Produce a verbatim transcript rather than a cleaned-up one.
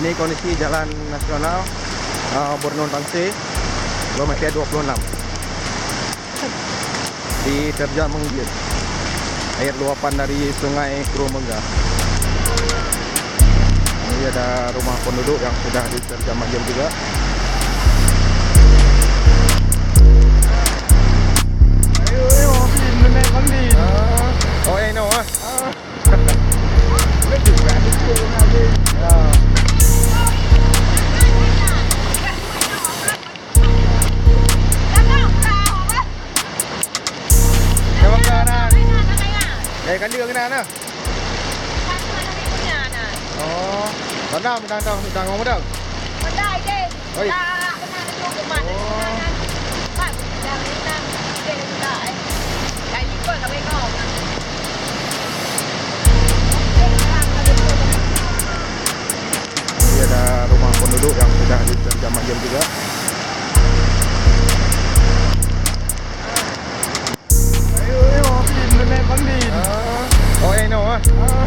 Ini kondisi jalan nasional, eh, Borneo Tangse, kilometer dua puluh enam. Diterjang banjir. Air luapan dari Sungai Krueng Meugah. Ini ada rumah penduduk yang sudah diterjang banjir juga. Ayo, ayo, Bang Din. Ah. Oh, eh, no, ah. Ah. Dari kali ke kena na? Oh, mana minta minta minta ngomong dah? Oi. Ini ada rumah penduduk yang sudah diterjang banjir juga. Ayo, ayo, Bang Din. Ah. Oh, eh, no, ah. Ah.